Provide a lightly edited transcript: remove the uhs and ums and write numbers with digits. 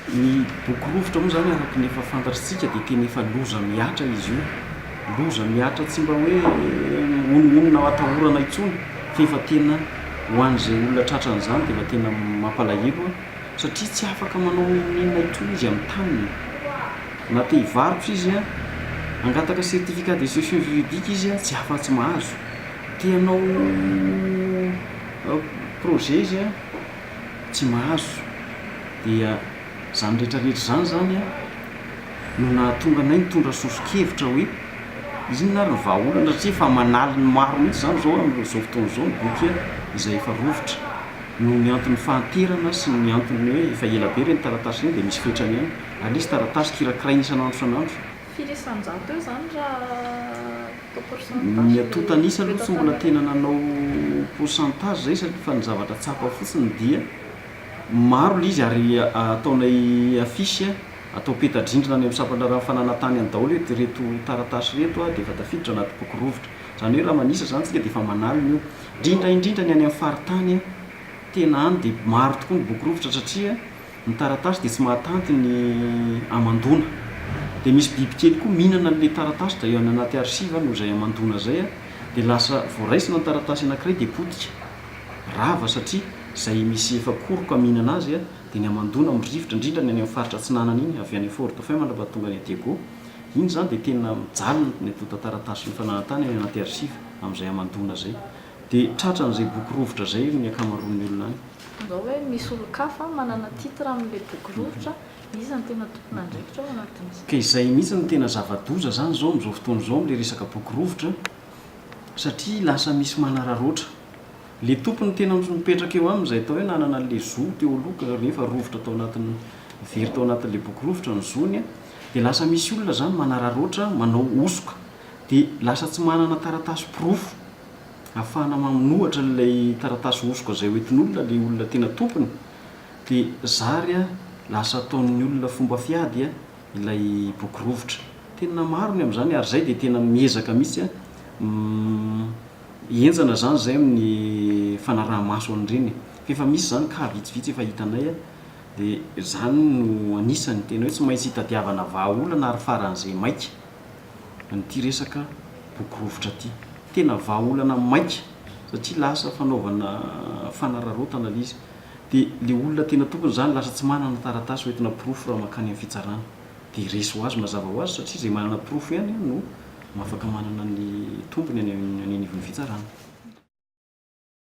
Ny boky rovitra moa izany araka ny efa fantatr'tsika dia tena efa loza mihatra izy io. Loza mihatra tsy mba hoe honohonona atahorana intsony fa efa tena ho an'izay olona tratran'izany dia efa tena mampalahelo satria tsy afaka manao n'inon'inona intsony izy amin'ny taniny. Na te hivarotra izy, hangataka certificat de cession juridique izy tsy afa-tsy mahazo. Te hanao projet izy tsy mahazo. Dia izany rehetra rehetra izany izany no nahatonga anay nitondra soso-kevitra hoe inona ary ny vahaolana satria efa aman'aliny maro mihitsy izany izao amin'izao fotoana izao ny boky izay efa rovitra noho ny anton'ny fahanterana sy ny anton'ny hoe efa ela be ireny taratasy ireny dia misy fetrany ihany ary ilay izy taratasy kirakiraina isan'andro isan'andro. Firy isan-jato eo izany raha atao pourcentage Ny antontan'isa aloha tsy mbola tena nanao pourcentage izay satria fa ny zavatra tsapa fotsiny dia Maro ilay izy ary ataonay affiche, atao peta-drindrina any amin'ny sampan-draharahan'ny fananantany any daholo hoe ireto taratasy ireto dia efa tafiditra anaty boky rovitra. Izany hoe raha manisa izany isika dia efa aman'alina io. Indrindra indrindra ny any amin'ny faritany, tena any dia maro tokoa ny boky rovitra satria ny taratasy dia tsy mahatanty ny hamandoana. Dia misy bibikely koa mihinana an'ilay taratasy dia any anaty archive noho izay hamandoana izay dia lasa vao raisina ny taratasy anankiray dia potika. rava satria izay misy efa koroka mihinana azy dia ny hamandoana amin'ny rivotra, indrindra ny any amin'ny faritra atsinanana iny, avy any Fort Dauphin mandrapahatonga any Diego, iny izany dia tena mijaly ny antontan-taratasy ny fananan-tany any anaty archive amin'izay hamandoana izay. Dia tratran'izay boky rovitra izay ny ankamaroan'ny olona any. Izao hoe misy olon-kafa manana titre amin'ilay boky rovitra, iza no tena tompon'andraikitra ao anatin'izay? Ka izay mihitsy no tena zava-doza izany izao amin'izao fotoana izao amin'ilay resaka boky rovitra satria lasa misy manararaotra. Le tompony tena mipetraka eo aminy izay atao hoe nanana an'le zo teo aloha ka rehefa rovitra tao anatin'ny very tao anatin'le boky rovitra ny zony dia lasa misy olona zany manararaotra manao hosoka dia lasa tsy manana taratasy porofo ahafahana manohatra an'ilay taratasy hosoka izay hoentin'olona le olona tena tompony dia zary lasa ataon'ny olona fomba fiady ilay boky rovitra. Tena maro ny amin'izany ary izay dia tena miezaka mihitsy Henjana izany izay amin'ny fanaraha-maso an'ireny e. Fa efa misy izany cas vitsivitsy efa hitanay dia izany no anisany tena hoe tsy maintsy hitadiavana vahaolana ary faran'izay maika an'ity resaka boky rovitra ity. Tena vahaolana maika satria lasa fanaovana fanararaotana ilay izy. Dia ilay olona tena tompony izany lasa tsy manana taratasy hoentina porofo raha mankany amin'ny fitsarana. Dia resy ho azy mazava ho azy satria izay manana porofo ihany no afaka manana ny tompony any anivon'ny fitsarana.